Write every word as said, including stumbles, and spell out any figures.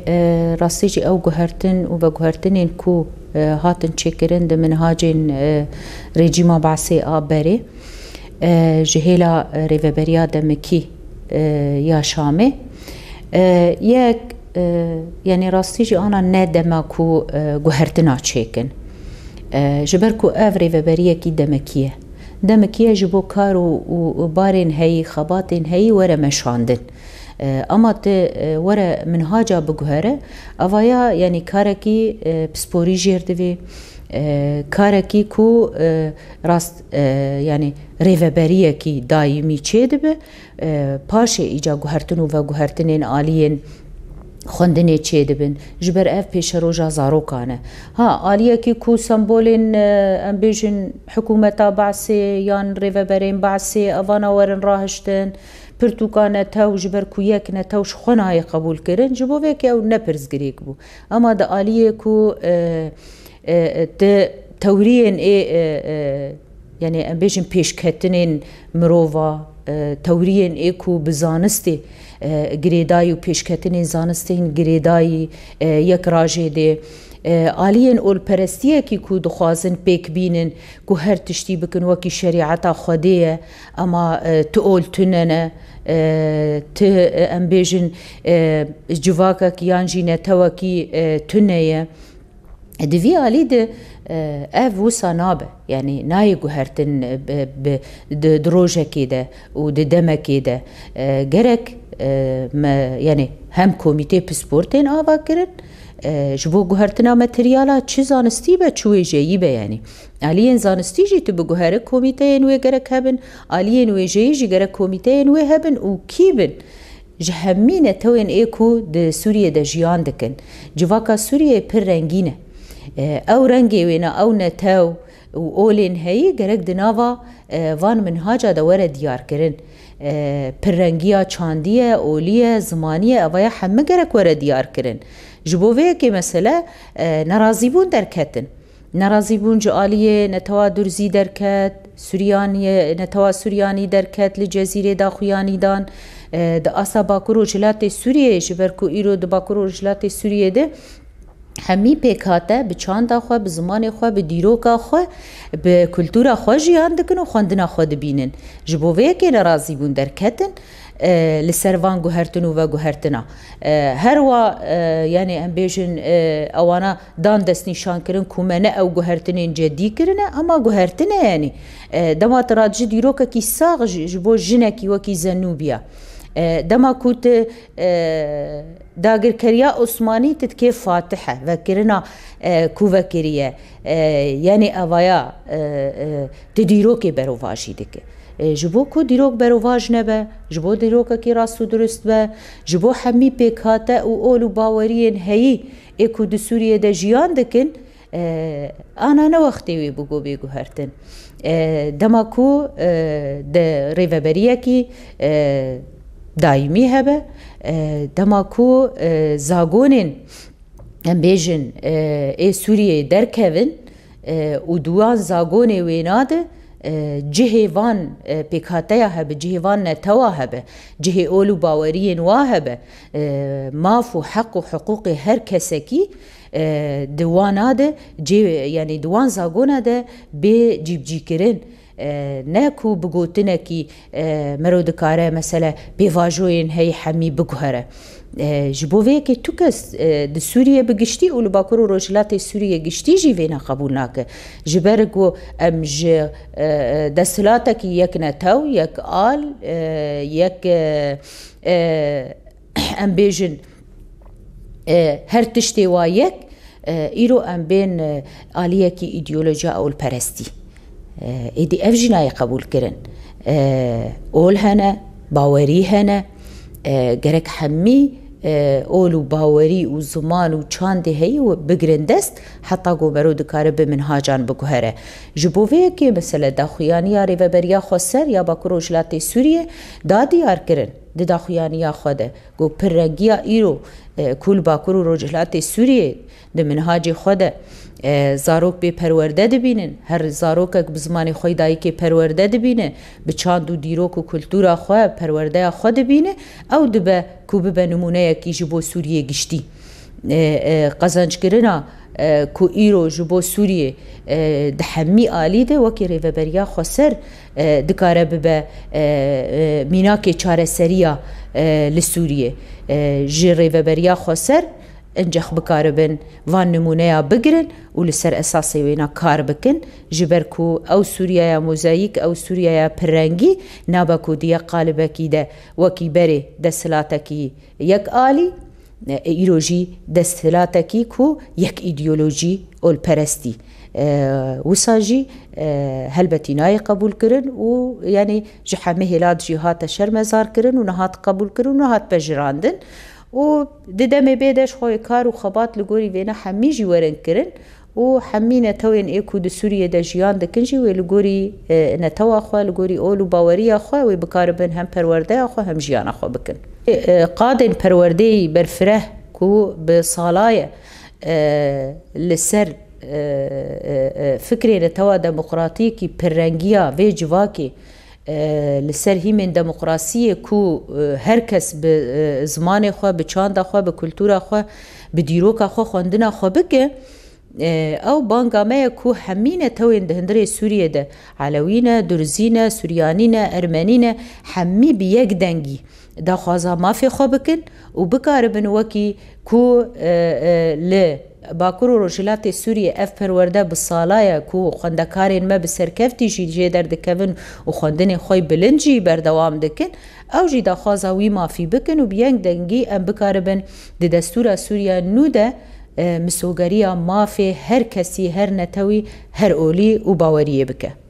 E, rastî jî ew guhertin û veguhertinên ku, e, hatin çêkirin di minhacên, e, rejîma Basê a berê, e, ji hêla, e, rêveberiya demikî, e, ya Şamê, e, yek, e, yanî rastî jî ana ne dema ku, e, guhertina çêkin. E, ji ber ku ev rêveberiyekî demikî ye. Demikî ye ji bo kar û, û, û barên heyî, xebatên heyî were meşandin. E, ama tu, e, were minhaca biguhere, avaya, yanî karekî, e, pisporî jêr divê, e, karekî ku, e, rast, e, yanî rêveberiyekî dayîmî çêdibe, e, paşê îca guhertin û veguhertinên aliyên xwendinê çêdibin. Ji ber ev pêşeroja zarokan e. Ha, aliyekî ku sembolên, e, em bêjin hikûmeta Basê yan rêveberên Basê evana werin rahiştin, pirtûka netew ji ber ku yek netew ji xwe nayê qebûl kirin, ji bo vê yekê ew ne pirsgirêk bû. Ema di aliyê ku, e, e, e, te tewriyên ê, e, e, yanî em bêjin pêşketinên mirova, e, tewriyên ê ku bi zanistê, e, girêdayî û pêşketinên zanistên girêdayî, e, yek rajê dê, e, aliyên olperestiyekî ku dixwazin pêk bînin ku her tiştî bikin wekî şerîeta Xwedê ye, ema, e, tu ol tune ne, e, tu, e, em bêjin, e, civakek yan jî netewekî, e, tune ye. Di vî alî de, e, ev wisa nabe. Yanî nayê guhertin, e, bi, bi, di, di rojekê de û di demekê de, e, gerek, e, me, yanî hem komîtê pispor tên ava kirin, e, ji bo guhertina materyala çi zanistî be, çi wêjeyî be, yanî. Aliyên zanistî jî tu biguhere komîteyên wê gerek hebin, aliyên wêjeyî jî gerek komîteyên wê hebin û kî bin? Ji hemî netewên ê ku di Sûriyê de jiyan dikin. Civaka Sûriyeyê pir rengîn e. E, ew rengê wêna, ew netew û olên heyî gerek di nava, e, van minhaca de were diyarkirin. E, pirrengiya çandî ye, olî ye, zimanî ye, evaya hemî gerek were diyarkirin. Ji bo vê yekê mesele, e, nerazîbûn derketin. Nerazîbûn ji aliyê netewa Durzî derket, Suryaniyê, netewa Suryanî derket li Cezîrê daxuyanî dan. E, di asta Bakur Rojhilatê Sûriyeyê, ji ber ku îro di Bakur Rojhilatê Sûriyê de hemî pêk hate, bi çanda xwe, bi zimanê xwe, bi dîroka xwe, bi kultura xwe jiyan dikin û xwendina xwe dibînin. Ji bo vê yekê nerazîbûn derketin, e, li ser van guhertin û veguhertina. E, her wa, e, yanî em bêjin, e, ewana dan destnîşankirin ku me ne ew guhertinên cedî kirine, ema guhertine, yanî, e, dema tu radijî dîrokekî sax ji, ji bo jinekî wekî Zenûbiya. E, dema ku tu, e, dagirkeriya Osmanî tu dikê Fatihe, vekirina, e, ku vekiriye, e, yanî evaya, e, e, tu dîrokê berovajî dike. E, ji bo ku dîrok berovaj nebe, ji bo dîrokekî rast û durust be, ji bo hemî pêkhate û ol û baweriyên heyî ê ku di Sûriyê de jiyan dikin, e, ana ne wextê wê bigo bê guhertin. E, dema ku, e, de rêveberiyekî, e, daîmî hebe, e, dema ku, e, zagonên, em bêjin, e, ê Sûriyeyê derkevin, e, û di wan zagonê wêna de, e, cihê van, e, pêkhateya hebe, cihê van netewa hebe, cihê ol û baweriyên wa hebe, e, maf û heq û hiqûqê her kesekî, e, di wana de cê, yanî di wan zagona de bê cîbicîkirin. E, ne ku bi gotinekî, e, mero dikare, mesele, pêvajoyên heyî hemî biguhere. E, ji bo vê yekê tu kes, e, di Sûriye bi giştî û li Bakur û Rojhilatê Sûriye giştî jî vêne qebûl nake. Ji ber ku em ji, e, e, desthilatekî yek netew, yek al, e, yek, e, e, em bêjin, e, her tiştê wa yek, e, îro em bên, e, aliyekî îdeolojiya olperestî. E, êdî ev jî nayê qebûl kirin. E, ol hene, bawerî hene, e, gerek hemî, e, ol û bawerî û ziman û çandê heyî û bigirin dest, heta ku mero dikare bi minhacan biguhere. Ji bo vê yekê mesele daxuyaniya Rêveberiya Xweser ya Bakur Rojhilatê Sûriyê da diyar kirin di daxuyaniya xwe de. Ku pirrengiya îro, e, ku li Bakur û Rojhilatê Sûriyê di minhacê xwe de, e, zarok bê perwerde dibînin, her zarokek bi zimanê xwe yê dayikê perwerde dibîne, bi çand û dîrok û kultura xwe, perwerdeya xwe dibîne, ew dibe ku bibe nimûneyekî ji bo Sûriyê giştî. e, e, qezenckirina, e, ku îro ji bo Sûriyê, e, di hemî alî de wekî Rêveberiya Xweser, e, dikare bibe, e, e, mînakê çareseriya, e, li Sûriyê. E, ji Rêveberiya Xweser incex bikaribin van nimûneya bigirin û li ser esasê wêna kar bikin, ji ber ku ew Sûriyeya mozayîk, ew Sûriyeya pirrengî nabe ku di yek qalibekî de wekî berê desthilatekî yek alî, e, îro jî desthilatekî ku yek îdeolojî olperestî. E, wisa jî, e, helbetî nayê qebûlkirin û, yanî, ji hemî hêlat jî hate şermezarkirin û nehat qebûlkirin û nehat pejirandin. Û di demê bê de ji xwe kar û xebat li gorî vêne hemî jî werin kirin û hemî netewên ê ku di Sûriyê de jiyan dikin jî wê li gorî, e, netewa xwe, li gorî ol û baweriya xwe wê bikaribin hem perwerdeya xwe hem jiyana xwe bikin. E, e, qadên perwerdeyî berfireh ku bi sala ye, e, li ser, e, e, e, fikrê netewa demokratîkî pirrengiya vê civakê, e, li ser hîmên demokrasiyê ku, e, her kes bi, e, zimanê xwe, bi çanda xwe, bi kultura xwe, bi dîroka xwe xwendina xwe bike, e, ew banga me ye ku hemî netewên di hundirê Sûriyê de, Elewî ne, Durzî ne, Suryanî ne, Ermenî ne, hemî bi yek dengî daxwaza mafê xwe bikin û bikaribin wekî ku, e, e, li Bakur û Rojhilatê Sûriyê ev perwerde bi sala ye ku xwendekarên me bi serkeftî jî jê derdikevin û xwendinên xwe bilind jî berdewam dikin. Ew jî daxwaza wî mafî bikin û bi yek dengî em bikaribin di destûra Sûriya nû de, e, misogeriya mafê her kesî, her netewî, her olî û baweriyê bike.